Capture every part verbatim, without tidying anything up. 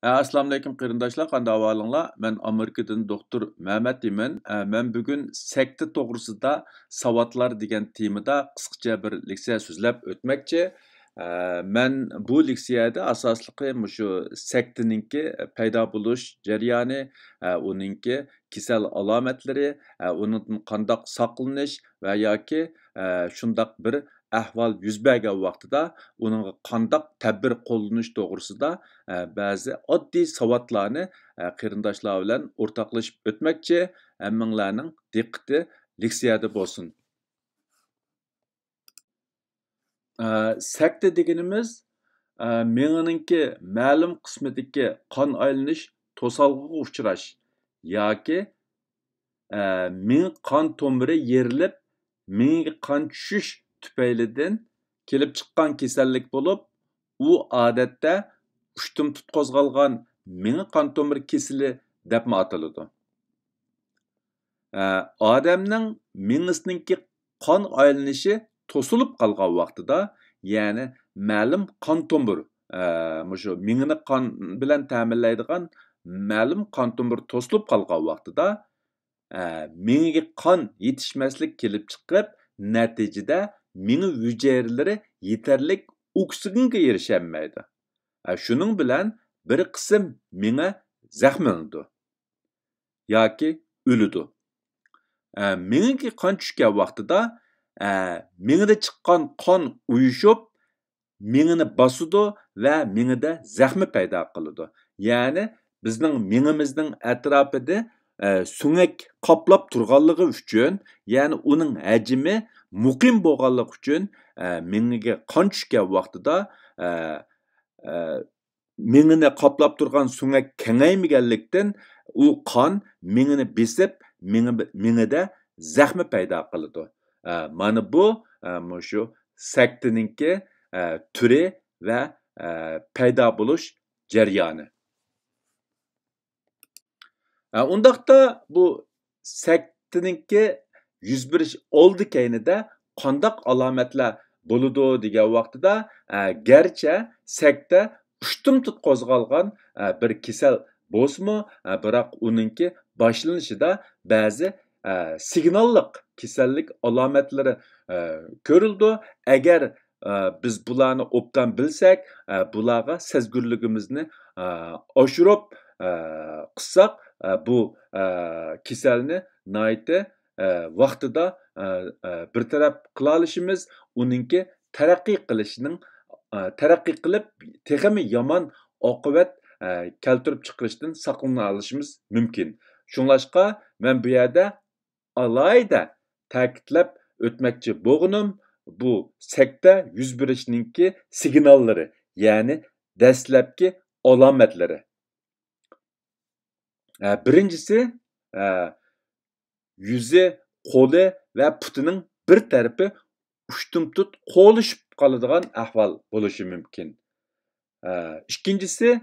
ئەسسالامۇئەلەيكۇم قېرىنداشلار، قانداق ئەھۋالىڭلار؟ مەن ئامېرىكىدىن دوختۇر مەمەت ئىمىن. ئە، مەن بۈگۈن سەكتە توغرىسىدا ساۋاتلار دېگەن تېمىدا قىسقىچە بىر لېكسىيە سۆزلەپ ئۆتمەكچى. ئە، مەن بۇ لېكسىيەدە ئاساسلىقى مۇشۇ سەكتىنىڭكى پەيدا بولۇش جەريانى، ئە، ئۇنىڭكى كېسەل ئالامەتلىرى، ئە، ئۇنىڭدىن قانداق ساقلىنىش ۋە ياكى، ئە، شۇنداق بىر ئەھۋال يۈز بەرگەن ۋاقتىدا ئۇنىڭغا قانداق تەدبىر قوللىنىش توغرىسىدا، ئە، بەزى ئاددىي ساۋاتلارنى، ئە، قېرىنداشلار بىلەن ئورتاقلىشىپ ئۆتمەكچى. ھەممىڭلارنىڭ دىققىتى لېكسىيەدە بولسۇن. ئە، سەكتە دېگىنىمىز، ئە، مېڭىنىڭكى مەلۇم قىسمىدىكى قان ئايلىنىش توسالغۇغا ئۇچراش ياكى، ئە، مېڭە قان تومۇرى يېرىلىپ، مېڭىگە قان چۈشۈش تۈپەيلىدىن كېلىپ چىققان كېسەللىك بولۇپ، ئۇ ئادەتتە ئۇشتۇمتۇت قوزغالغان مېڭە قان تومۇر كېسىلى دەپمۇ ئاتىلىدۇ. ئە، ئادەمنىڭ مېڭىسىنىڭكى قان ئايلىنىشى توسۇلۇپ قالغان ۋاقتىدا، يەنى مەلۇم قان تومۇر، ئە، مۇشۇ مېڭىنى قان بىلەن تەمىنلەيدىغان مەلۇم قان تومۇر توسۇلۇپ قالغان ۋاقتىدا، ئە، مېڭىگە قان يېتىشمەسلىك كېلىپ چىقىپ، نەتىجىدە مېڭە ھۈجەيرىلىرى يېتەرلىك ئوكسىگېنگە ئېرىشەلمەيدۇ. ئە، شۇنىڭ بىلەن بىر قىسىم مېڭە زەخىملىنىدۇ ياكى ئۆلىدۇ. ئە، مېڭىگە قان چۈشكەن ۋاقتىدا، ئە، مېڭىدە چىققان قان ئۇيۇشۇپ، مېڭىنى باسىدۇ ۋە مېڭىدە زەخمە پەيدا قىلىدۇ. يەنى بىزنىڭ مېڭىمىزنىڭ ئەتراپىدا، ئە، سۆڭەك قاپلاپ تۇرغانلىقى ئۈچۈن، يەنى ئۇنىڭ ھەجمى مۇقىم بولغانلىقى ئۈچۈن، ئە، مېڭىگە قان چۈشكەن ۋاقتىدا، ئە، ئە، مېڭىنى قاپلاپ تۇرغان سۆڭەك كېڭەيمىگەنلىكتىن، ئۇ قان مېڭىنى بېسىپ، مېڭە-، مېڭىدە زەخمە پەيدا قىلىدۇ. ئە، مانا بۇ، ئە، مۇشۇ سەكتىنىڭكى، ئە، تۈرى ۋە، ئە، پەيدا بولۇش جەريانى. ئە، ئۇنداقتا بۇ سەكتىنىڭكى يۈز بېرىش ئالدى كەينىدە قانداق ئالامەتلەر بولىدۇ دېگەن ۋاقتىدا، ئە، گەرچە سەكتە ئۇشتۇمتۇت قوزغالغان، ئە، بىر كېسەل بولسىمۇ، ئە، بىراق ئۇنىڭكى باشلىنىشىدا بەزى، ئە، سىگناللىق كېسەللىك ئالامەتلىرى، ئە، كۆرۈلىدۇ. ئەگەر، ئە، بىز بۇلارنى ئوبدان بىلسەك، ئە، بۇلارغا سەزگۈرلۈكىمىزنى، ئە، ئاشۇرۇپ، ئە، قىلساق، ئە، بۇ، ئە، كېسەلنى ناھايىتى، ئە، ۋاقتىدا، ئە، ئە، بىر تەرەپ قىلالىشىمىز، ئۇنىڭكى تەرەققىي قىلىشىنىڭ، ئە، تەرەققىي قىلىپ، تېخىمۇ يامان ئاقىۋەت، ئە، كەلتۈرۈپ چىقىرىشتىن ساقلىنالىشىمىز مۇمكىن. شۇڭلاشقا مەن بۇ يەردە ئالاھىدە تەكىتلەپ ئۆتمەكچى بولغىنىم، بۇ سەكتە يۈز بېرىشنىڭكى سىگناللىرى، يەنى دەسلەپكى ئالامەتلىرى. ئە، بىرىنچىسى، ئە، يۈزى، قولى ۋە پۇتىنىڭ بىر تەرىپى ئۇشتۇمتۇت قولىشىپ قالىدىغان ئەھۋال بولۇشى مۇمكىن. ئە، ئىككىنچىسى،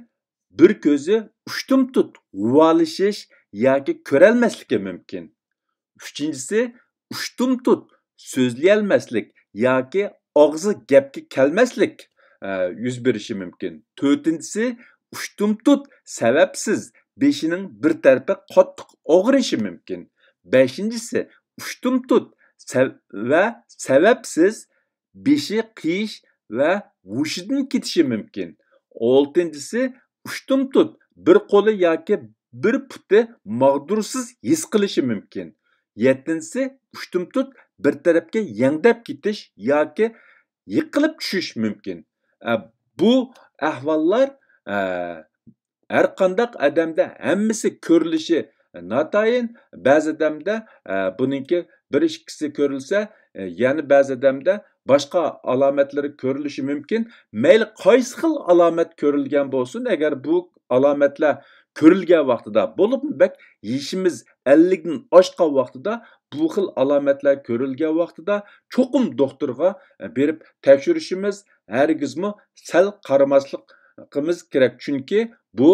بىر كۆزى ئۇشتۇمتۇت ھۇۋالىشىش ياكى كۆرەلمەسلىكى مۇمكىن. ئۈچىنچىسى، ئۇشتۇمتۇت سۆزلىيەلمەسلىك ياكى ئاغزى گەپكە كەلمەسلىك، ئە، يۈز بېرىشى مۇمكىن. تۆتىنچىسى، ئۇشتۇمتۇت سەۋەبسىز بېشىنىڭ بىر تەرىپى قاتتىق ئاغرىشى مۇمكىن. بەشىنچىسى، ئۇشتۇمتۇت سەۋ-، ۋە سەۋەبسىز بېشى قېيىش ۋە ھوشىدىن كېتىشى مۇمكىن. ئالتىنچىسى، ئۇشتۇمتۇت بىر قولى ياكى بىر پۇتى ماغدۇرسىز ھېس قىلىشى مۇمكىن. يەتتىنچىسى، ئۇشتۇمتۇت بىر تەرەپكە يەڭدەپ كېتىش ياكى يىقىلىپ چۈشۈش مۇمكىن. ئە، بۇ ئەھۋاللار، ئە، ھەر قانداق ئادەمدە ھەممىسى كۆرۈلۈشى ناتايىن. بەزى ئادەمدە، ئە، بۇنىڭكى بىر ئىككىسى كۆرۈلسە، ئە، يەنە بەزى ئادەمدە باشقا ئالامەتلىرى كۆرۈلۈشى مۇمكىن. مەيلى قايسى خىل ئالامەت كۆرۈلگەن بولسۇن، ئەگەر بۇ ئالامەتلەر كۆرۈلگەن ۋاقتىدا، بولۇپمۇ بەك يېشىمىز ئەللىكتىن ئاشقان ۋاقتىدا، بۇ خىل ئالامەتلەر كۆرۈلگەن ۋاقتىدا چوقۇم دوختۇرغا بېرىپ تەكشۈرۈشىمىز، ھەرگىزمۇ سەل قارىماسلىقىمىز كېرەك. چۈنكى بۇ،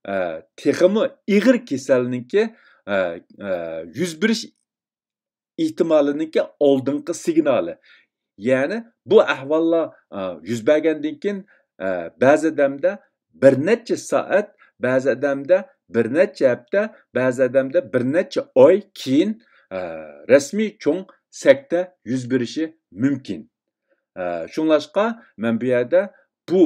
ئە، تېخىمۇ ئېغىر كېسەلنىڭكى، ئە، ئە، يۈز بېرىش ئېھتىمالىنىڭكى ئالدىنقى سىگنالى. يەنى بۇ ئەھۋاللار، ئە، يۈز بەرگەندىن كېيىن، ئە، بەزى ئادەمدە بىر نەچچە سائەت بەزى ئادەمدە بىر نەچچە ھەپتە، بەزى ئادەمدە بىر نەچچە ئاي كېيىن، ئە، رەسمىي چوڭ سەكتە يۈز بېرىشى مۇمكىن. ئە، شۇڭلاشقا مەن بۇ يەردە بۇ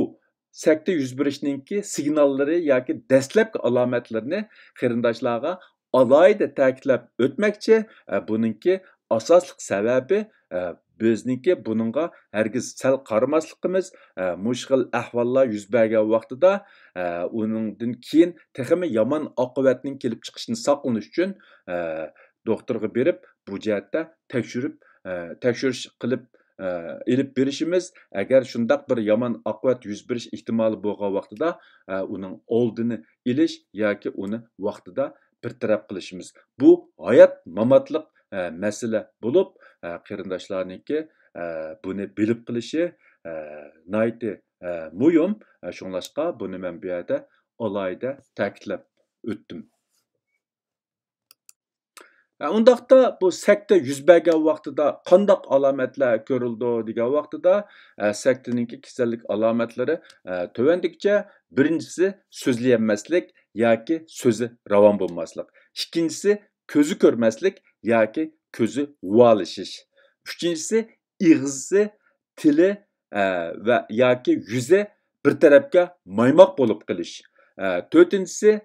سەكتە يۈز بېرىشنىڭكى سىگناللىرى ياكى دەسلەپكى ئالامەتلىرىنى قېرىنداشلارغا ئالاھىدە تەكىتلەپ ئۆتمەكچى. ئە، بۇنىڭكى ئاساسلىق سەۋەبى، ئە، بىزنىڭكى بۇنىڭغا ھەرگىز سەل قارىماسلىقىمىز، ئە، مۇشۇ خىل ئەھۋاللار يۈز بەرگەن ۋاقتىدا، ئە، ئۇنىڭدىن كېيىن تېخىمۇ يامان ئاقىۋەتنىڭ كېلىپ چىقىشىدىن ساقلىنىش ئۈچۈن، ئە، دوختۇرغا بېرىپ، بۇ جەھەتتە تەكشۈرۈپ، ئە، تەكشۈرۈش قىلىپ، ئە، ئېلىپ بېرىشىمىز، ئەگەر شۇنداق بىر يامان ئاقىۋەت يۈز بېرىش ئېھتىمالى بولغان ۋاقتىدا، ئە، ئۇنىڭ ئالدىنى ئېلىش ياكى ئۇنى ۋاقتىدا بىر تەرەپ قىلىشىمىز. بۇ ھايات ماماتلىق، ئە، مەسىلە بولۇپ، ئە، قېرىنداشلارنىڭكى، ئە، بۇنى بىلىپ قېلىشى، ئە، ناھايىتى، ئە، مۇھىم. ئە، شۇڭلاشقا بۇنى مەن بۇ يەردە ئالاھىدە تەكىتلەپ ئۆتتۈم. ئە، ئۇنداقتا بۇ سەكتە يۈز بەرگەن ۋاقتىدا قانداق ئالامەتلەر كۆرۈلىدۇ دېگەن ۋاقتىدا، ئە، سەكتىنىڭكى كېسەللىك ئالامەتلىرى، ئە، تۆۋەندىكىچە. بىرىنچىسى، سۆزلىيەلمەسلىك ياكى سۆزى راۋان بولماسلىق. ئىككىنچىسى، كۆزى كۆرمەسلىك ياكى كۆزى غۇۋالىشىش. ئۈچىنچىسى، ئېغىزى، تىلى، ئە، ۋە ياكى يۈزى بىر تەرەپكە مايماق بولۇپ قېلىش. ئە، تۆتىنچىسى،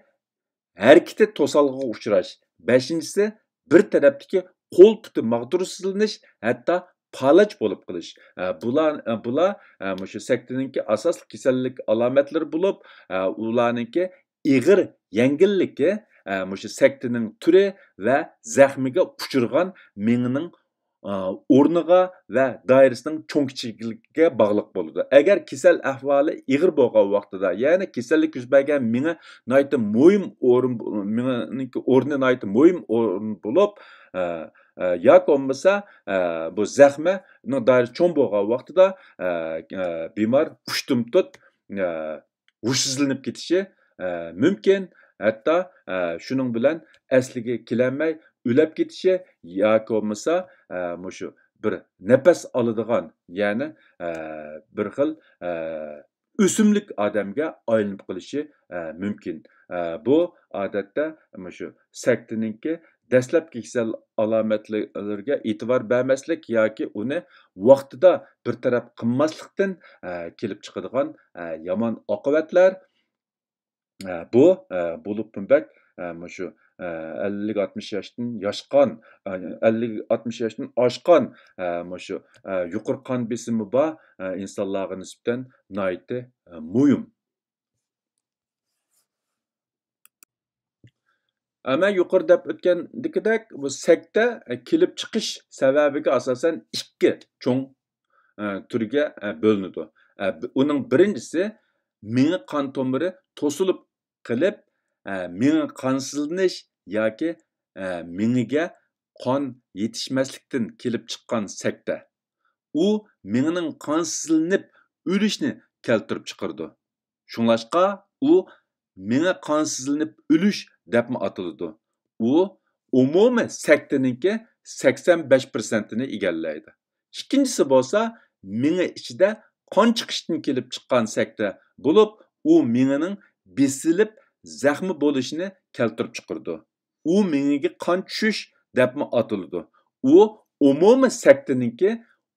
ھەرىكىتى توسالغۇغا ئۇچراش. بەشىنچىسى، بىر تەرەپتىكى قول پۇتى ماغدۇرسىزلىنىش، ھەتتا پالەچ بولۇپ قېلىش. ئە، بۇلار، ئە، بۇلار، ئە، مۇشۇ سەكتىنىڭكى ئاساسلىق كېسەللىك ئالامەتلىرى بولۇپ، ئە، ئۇلارنىڭكى ئېغىر يەڭگىللىكى، ئە، مۇشۇ سەكتىنىڭ تۈرى ۋە زەخمىگە ئۇچرىغان مېڭىنىڭ، ئە، ئورنىغا ۋە دائىرىسىنىڭ چوڭ كىچىكلىكىگە باغلىق بولىدۇ. ئەگەر كېسەل ئەھۋالى ئېغىر بولغان ۋاقتىدا، يەنى كېسەللىك يۈز بەرگەن مېڭە ناھايىتى مۇھىم ئورۇن، مېڭىنىڭكى ئورنى ناھايىتى مۇھىم ئورۇن بولۇپ، ئە، ئە، ياكى بولمىسا، ئە، بۇ زەخمىنىڭ دائىرىسى چوڭ بولغان ۋاقتىدا، ئە، ئە، بىمار ئۇشتۇمتۇت، ئە، ھوشسىزلىنىپ كېتىشى، ئە، مۇمكىن. ھەتتا، ئە، شۇنىڭ بىلەن ئەسلىگە كېلەلمەي ئۆلۈپ كېتىشى ياكى بولمىسا، ئە، مۇشۇ بىر نەپەس ئالىدىغان، يەنى، ئە، بىر خىل، ئە، ئۆسۈملۈك ئادەمگە ئايلىنىپ قېلىشى، ئە، مۇمكىن. ئە، بۇ ئادەتتە مۇشۇ سەكتىنىڭكى دەسلەپكى كېسەل ئالامەتلىرىگە ئېتىبار بەرمەسلىك ياكى ئۇنى ۋاقتىدا بىر تەرەپ قىلماسلىقتىن، ئە، كېلىپ چىقىدىغان، ئە، يامان ئاقىۋەتلەر. ئە، بۇ، ئە، بولۇپمۇ بەك، ئە، مۇشۇ، ئە، ئەللىك ئاتمىش ياشتىن ياشقان، ئە، ئەللىك ئاتمىش ياشتىن ئاشقان، ئە، مۇشۇ، ئە، يۇقىرى قان بېسىمى بار، ئە، ئىنسانلارغا نىسبەتەن ناھايىتى، ئە، مۇھىم. ئە، مەن يۇقىرىدا دەپ ئۆتكەندىكىدەك، بۇ سەكتە، ئە، كېلىپ چىقىش سەۋەبىگە ئاساسەن ئىككى چوڭ، ئە، تۈرگە، ئە، بۆلۈنىدۇ. ئە، ب-، ئۇنىڭ بىرىنچىسى مېڭە قان تومۇرى توسۇلۇپ قېلىپ، ئە، مېڭە قانسىزلىنىش ياكى، ئە، مېڭىگە قان يېتىشمەسلىكتىن كېلىپ چىققان سەكتە. ئۇ مېڭىنىڭ قانسىزلىنىپ ئۆلۈشنى كەلتۈرۈپ چىقىرىدۇ. شۇڭلاشقا ئۇ مېڭە قانسىزلىنىپ ئۆلۈش دەپمۇ ئاتىلىدۇ. ئۇ ئومۇمىي سەكتىنىڭكى سەكسەن بەش پىرسەنتىنى ئىگىلەيدۇ. ئىككىنچىسى بولسا مېڭە ئىچىدە قان چىقىشتىن كېلىپ چىققان سەكتە بولۇپ، ئۇ مېڭىنىڭ بېسىلىپ زەخمە بولۇشىنى كەلتۈرۈپ چىقىرىدۇ. ئۇ مېڭىگە قان چۈشۈش دەپمۇ ئاتىلىدۇ. ئۇ ئومۇمىي سەكتىنىڭكى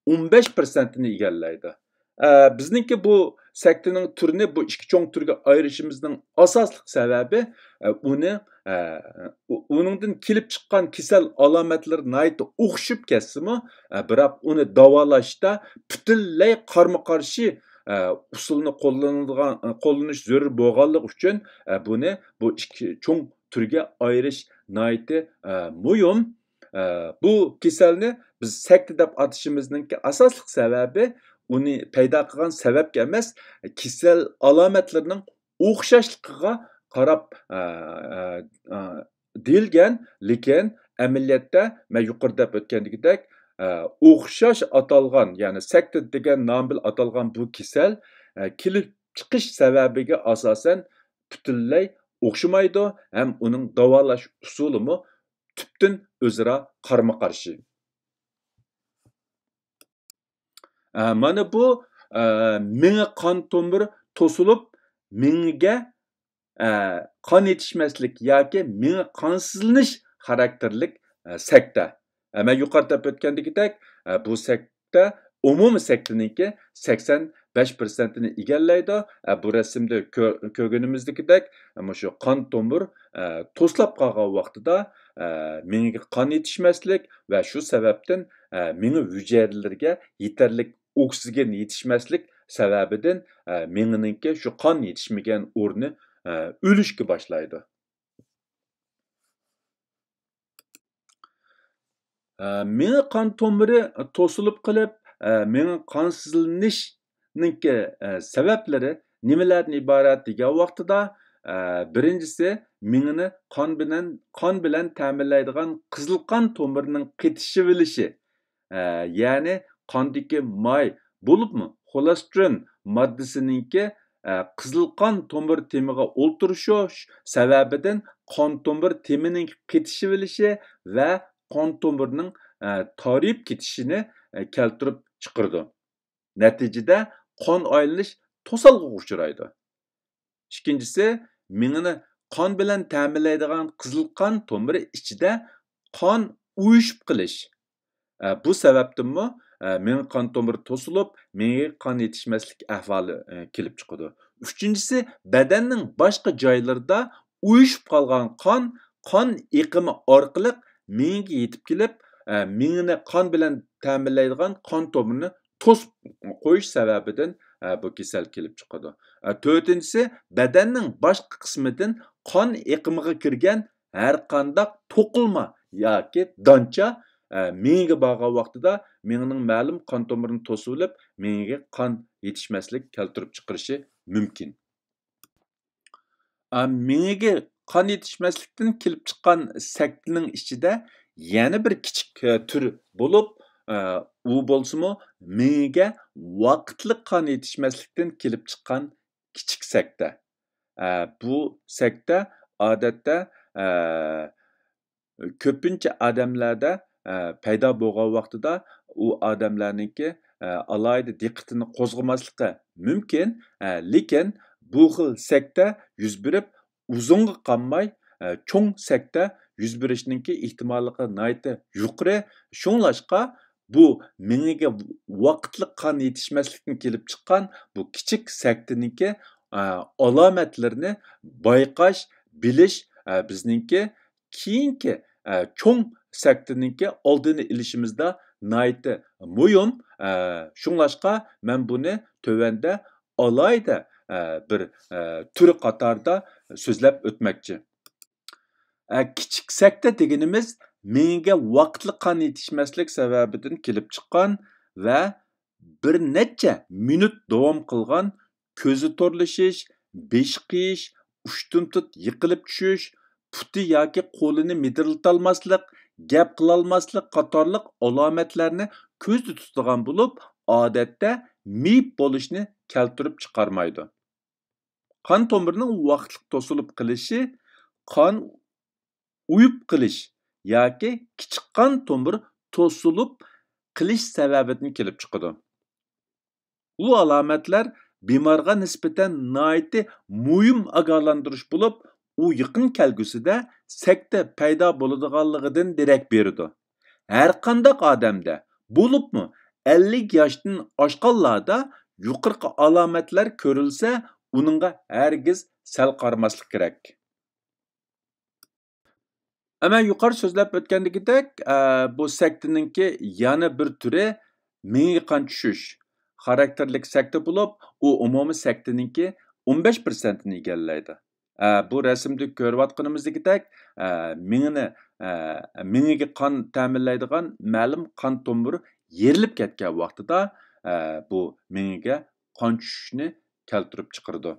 ئون بەش پىرسەنتىنى ئىگىلەيدۇ. ئە، بىزنىڭكى بۇ سەكتىنىڭ تۈرىنى بۇ ئىككى چوڭ تۈرگە ئايرىشىمىزنىڭ ئاساسلىق سەۋەبى، ئە، ئۇنى، ئە، ئۇ-، ئۇنىڭدىن كېلىپ چىققان كېسەل ئالامەتلىرى ناھايىتى ئوخشىشىپ كەتسىمۇ، ئە، بىراق ئۇنى داۋالاشتا پۈتۈنلەي قارىمۇ قارشى، ئە، ئۇسۇلنى قوللىنىدىغان، قوللىنىش زۆرۈر بولغانلىقى ئۈچۈن، ئە، بۇنى بۇ ئىككى چوڭ تۈرگە ئايرىش ناھايىتى، ئە، مۇھىم. ئە، بۇ كېسەلنى بىز سەكتە دەپ ئاتىشىمىزنىڭكى ئاساسلىق سەۋەبى ئۇنى پەيدا قىلغان سەۋەبكە ئەمەس، كېسەل ئالامەتلىرىنىڭ ئوخشاشلىقىغا قاراپ، ئە، ئە، ئە، دېيىلگەن، لېكىن ئەمەلىيەتتە مەن يۇقىرىدا دەپ ئۆتكەندىكىدەك، ئە، ئوخشاش ئاتالغان، يەنى سەكتە دېگەن نام بىلەن ئاتالغان بۇ كېسەل، ئە، كېلىپ چىقىش سەۋەبىگە ئاساسەن پۈتۈنلەي ئوخشىمايدۇ ھەم ئۇنىڭ داۋالاش ئۇسۇلىمۇ تۈپتىن ئۆزئارا قارىمۇ قارشى. ئە، مانا بۇ، ئە، مېڭە قان تومۇرى توسۇلۇپ، مېڭىگە ئە، قان يېتىشمەسلىك ياكى مېڭە قانسىزلىنىش خاراكتېرلىك، ئە، سەكتە. ئە، مەن يۇقىرىدا دەپ ئۆتكەندىكىدەك، ئە، بۇ سەكتە ئومۇمىي سەكتىنىڭكى سەكسەن بەش پىرسەنتىنى ئىگىلەيدۇ. ئە، بۇ رەسىمدە كۆ-، كۆرگىنىمىزدىكىدەك، مۇشۇ قان تومۇر، ئە، توسۇلۇپ قالغان ۋاقتىدا، ئە، مېڭىگە قان يېتىشمەسلىك ۋە شۇ سەۋەبتىن، ئە، مېڭە ھۈجەيرىلىرىگە يېتەرلىك ئوكسىگېن يېتىشمەسلىك سەۋەبىدىن، ئە، مېڭىنىڭكى شۇ قان يېتىشمىگەن ئورنى، ئە، ئۆلۈشكە باشلايدۇ. ئە، مېڭە قان تومۇرى توسۇلۇپ قېلىپ، ئە، مېڭە قانسىزلىنىشنىڭكى، ئە، سەۋەبلىرى نېمىلەردىن ئىبارەت دېگەن ۋاقتىدا، ئە، بىرىنچىسى، مېڭىنى قان بىلەن، قان بىلەن تەمىنلەيدىغان قىزىل قان تومۇرىنىڭ قېتىشىۋېلىشى، ئە، يەنى قاندىكى ماي، بولۇپمۇ خولېستېرىن ماددىسىنىڭكى، ئە، قىزىل قان تومۇر تېمىغا ئولتۇرۇشۇش سەۋەبىدىن قان تومۇر تېمىنىڭ قېتىشىۋېلىشى ۋە قان تومۇرنىڭ، ئە، تارىيىپ كېتىشىنى، ئە، كەلتۈرۈپ چىقىرىدۇ. نەتىجىدە قان ئايلىنىش توسالغۇغا ئۇچرايدۇ. ئىككىنچىسى، مېڭىنى قان بىلەن تەمىنلەيدىغان قىزىل قان تومۇرى ئىچىدە قان ئۇيۇشۇپ قېلىش. ئە، بۇ سەۋەبتىنمۇ، ئە، مېڭە قان تومۇرى توسۇلۇپ، مېڭىگە قان يېتىشمەسلىك ئەھۋالى، ئە، كېلىپ چىقىدۇ. ئۈچىنچىسى، بەدەننىڭ باشقا جايلىرىدا ئۇيۇشۇپ قالغان قان، قان ئېقىمى ئارقىلىق مېڭىگە يېتىپ كېلىپ، ئە، مېڭىنى قان بىلەن تەمىنلەيدىغان قان تومۇرىنى توسۇپ قويۇش سەۋەبىدىن، ئە، بۇ كېسەل كېلىپ چىقىدۇ. ئە، تۆتىنچىسى، بەدەننىڭ باشقا قىسمىدىن قان ئېقىمىغا كىرگەن ھەر قانداق توقۇلما ياكى دانچا، ئە، مېڭىگە بارغان ۋاقتىدا مېڭىنىڭ مەلۇم قان تومۇرىنى توسۇۋېلىپ، مېڭىگە قان يېتىشمەسلىك كەلتۈرۈپ چىقىرىشى مۇمكىن. ئە، مېڭىگە قان يېتىشمەسلىكتىن كېلىپ چىققان سەكتىنىڭ ئىچىدە يەنە بىر كىچىك، ئە، تۈر بولۇپ، ئە، ئۇ بولسىمۇ مېڭىگە ۋاقىتلىق قان يېتىشمەسلىكتىن كېلىپ چىققان كىچىك سەكتە. ئە، بۇ سەكتە ئادەتتە، ئە، كۆپىنچە ئادەملەردە، ئە، پەيدا بولغان ۋاقتىدا ئۇ ئادەملەرنىڭكى، ئە، ئالاھىدە دىققىتىنى قوزغىماسلىقى مۇمكىن. ئە، لېكىن بۇ خىل سەكتە يۈز بېرىپ ئۇزۇنغا قالماي، ئە، چوڭ سەكتە يۈز بېرىشنىڭكى ئېھتىماللىقى ناھايىتى يۇقىرى. شۇڭلاشقا بۇ مېڭىگە ۋاقىتلىق قان يېتىشمەسلىكتىن كېلىپ چىققان بۇ كىچىك سەكتىنىڭكى، ئە، ئالامەتلىرىنى بايقاش، بىلىش، ئە، بىزنىڭكى كېيىنكى، ئە، چوڭ سەكتىنىڭكى ئالدىنى ئېلىشىمىزدا ناھايىتى مۇھىم. ئە، شۇڭلاشقا مەن بۇنى تۆۋەندە ئالاھىدە، ئە، بىر، ئە، تۈرى قاتارىدا سۆزلەپ ئۆتمەكچى. ئە، كىچىك سەكتە دېگىنىمىز مېڭىگە ۋاقىتلىق قان يېتىشمەسلىك سەۋەبىدىن كېلىپ چىققان ۋە بىر نەچچە مىنۇت داۋام قىلغان كۆزى تورلىشىش، بېشى قېيىش، ئۇشتۇمتۇت يىقىلىپ چۈشۈش، پۇتى ياكى قولىنى مىدىرلىتالماسلىق، گەپ قىلالماسلىق قاتارلىق ئالامەتلەرنى كۆزدە تۇتىدىغان بولۇپ، ئادەتتە مېيىپ بولۇشنى كەلتۈرۈپ چىقارمايدۇ. قان تومۇرىنىڭ ۋاقىتلىق توسۇلۇپ قېلىشى قان ئۇيۇپ قېلىش ياكى كىچىك قان تومۇر توسۇلۇپ قېلىش سەۋەبىدىن كېلىپ چىقىدۇ. ئۇ ئالامەتلەر بىمارغا نىسبەتەن ناھايىتى مۇھىم ئاگاھلاندۇرۇش بولۇپ، ئۇ يېقىن كەلگۈسىدە سەكتە پەيدا بولىدىغانلىقىدىن دېرەك بېرىدۇ. ھەرقانداق ئادەمدە، بولۇپمۇ ئەللىك ياشتىن ئاشقانلاردا يۇقىرىقى ئالامەتلەر كۆرۈلسە، ئۇنىڭغا ھەرگىز سەل قارىماسلىق كېرەك. ئە، مەن يۇقىرى سۆزلەپ ئۆتكەندىكىدەك، ئە، بۇ سەكتىنىڭكى يەنە بىر تۈرى مېڭىگە قان چۈشۈش خاراكتېرلىك سەكتە بولۇپ، ئۇ ئومۇمىي سەكتىنىڭكى ئون بەش پىرسەنتىنى ئىگىلەيدۇ. ئە، بۇ رەسىمدە كۆرۈۋاتقىنىمىزدىكىدەك، ئە، مېڭىنى، ئە، مېڭىگە قان تەمىنلەيدىغان مەلۇم قان تومۇرى يېرىلىپ كەتكەن ۋاقتىدا، ئە، بۇ مېڭىگە قان چۈشۈشنى كەلتۈرۈپ چىقىرىدۇ.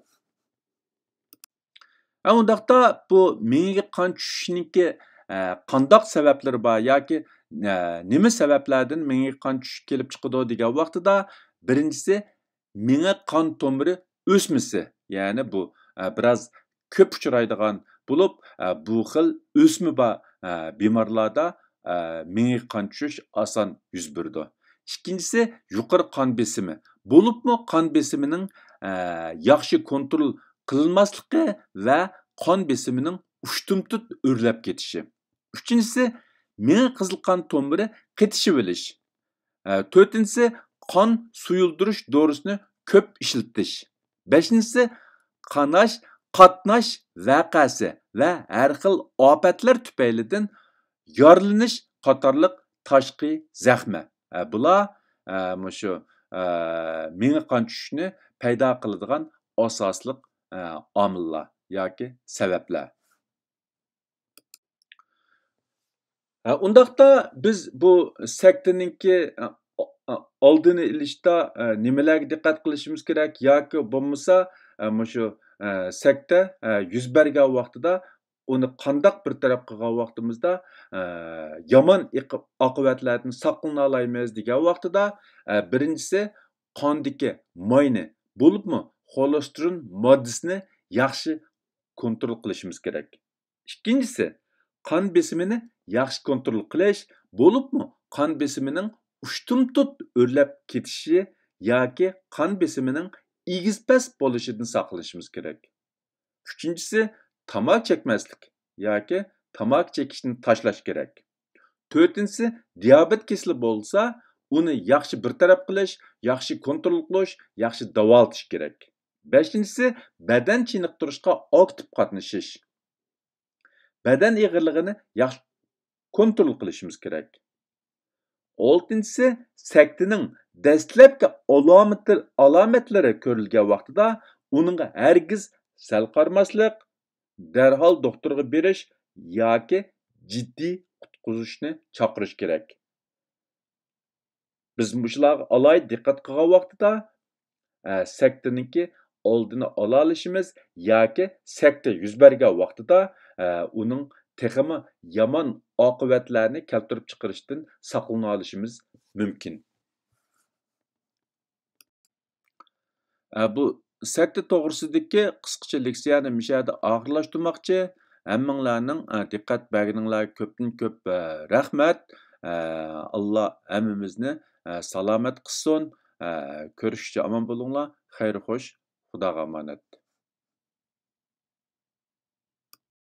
ھە، ئۇنداقتا بۇ مېڭىگە قان چۈشۈشنىڭكى، ئە، قانداق سەۋەبلىرى بار ياكى، ئە، نېمە سەۋەبلەردىن مېڭىگە قان چۈشۈش كېلىپ چىقىدۇ دېگەن ۋاقتىدا، بىرىنچىسى، مېڭە قان تومۇرى ئۆسمىسى، يەنى بۇ، ئە، بىراز كۆپ ئۇچرايدىغان بولۇپ، ئە، بۇ خىل ئۆسمە بار، ئە، بىمارلاردا، ئە، مېڭىگە قان چۈشۈش ئاسان يۈز بېرىدۇ. ئىككىنچىسى، يۇقىرى قان بېسىمى. بولۇپمۇ قان بېسىمىنىڭ، ئە، ياخشى كونترول قىلىنماسلىقى ۋە قان بېسىمىنىڭ ئۇشتۇمتۇت ئۆرلەپ كېتىشى. ئۈچىنچىسى، مېڭە قىزىل قان تومۇرى قېتىشىۋېلىش. ئە، تۆتىنچىسى، قان سۇيۇلدۇرۇش دورىسىنى كۆپ ئىشلىتىش. بەشىنچىسى، قاناش، قاتناش ۋەقەسى ۋە ھەر خىل ئاپەتلەر تۈپەيلىدىن يارىلىنىش قاتارلىق تاشقى زەخمە. ئە، بۇلار، ئە، مۇشۇ، ئە، مېڭە قان چۈشۈشنى پەيدا قىلىدىغان ئاساسلىق، ئە، ئامىللار ياكى سەۋەبلەر. ھە، ئۇنداقتا بىز بۇ سەكتىنىڭكى، ئە، ئە، ئالدىنى ئېلىشتا، ئە، نېمىلەرگە دىققەت قىلىشىمىز كېرەك ياكى بولمىسا، ئە، مۇشۇ، ئە، سەكتە، ئە، يۈز بەرگەن ۋاقتىدا ئۇنى قانداق بىر تەرەپ قىلغان ۋاقتىمىزدا، ئە، يامان ئېقىپ-، ئاقىۋەتلەردىن ساقلىنالايمىز دېگەن ۋاقتىدا، ئە، بىرىنچىسى قاندىكى ماينى، بولۇپمۇ خولېستېرىن ماددىسىنى ياخشى كونترول قىلىشىمىز كېرەك. ئىككىنچىسى، قان بېسىمىنى ياخشى كونترول قىلىش، بولۇپمۇ قان بېسىمىنىڭ ئۇشتۇمتۇت ئۆرلەپ كېتىشى ياكى قان بېسىمىنىڭ ئېگىز-پەس بولۇشىدىن ساقلىنىشىمىز كېرەك. ئۈچىنچىسى، تاماكا چەكمەسلىك ياكى تاماكا چېكىشنى تاشلاش كېرەك. تۆتىنچىسى، دىيابېت كېسىلى بولسا، ئۇنى ياخشى بىر تەرەپ قىلىش، ياخشى كونترول قىلىش، ياخشى داۋالىتىش كېرەك. بەشىنچىسى، بەدەن چېنىقتۇرۇشقا ئاكتىپ قاتنىشىش. بەدەن ئېغىرلىقىنى ياخشى كونترول قىلىشىمىز كېرەك. ئالتىنچىسى، سەكتىنىڭ دەسلەپكى ئالامىتى-، ئالامەتلىرى كۆرۈلگەن ۋاقتىدا ئۇنىڭغا ھەرگىز سەل قارىماسلىق، دەرھال دوختۇرغا بېرىش ياكى جىددىي قۇتقۇزۇشنى چاقىرىش كېرەك. بىز مۇشۇلارغا ئالاھىدە دىققەت قىلغان ۋاقتىدا، ئە، سەكتىنىڭكى ئالدىنى ئالالىشىمىز ياكى سەكتە يۈز بەرگەن ۋاقتىدا، ئە، ئۇنىڭ تېخىمۇ يامان ئاقىۋەتلەرنى كەلتۈرۈپ چىقىرىشتىن ساقلىنالىشىمىز مۇمكىن. ئە، بۇ سەكتە توغرىسىدىكى قىسقىچە لېكسىيەنى مۇشۇ يەردە ئاخىرلاشتۇرماقچى. ھەممىڭلارنىڭ، ئە، دىققەت بەرگىنىڭلارغا كۆپتىن كۆپ، ئە، رەھمەت. ئە، ئاللا ھەممىمىزنى، ئە، سالامەت قىلسۇن. ئە، كۆرۈشكىچە ئامان بولۇڭلار. خەير خوش. خۇداغا ئامانەت.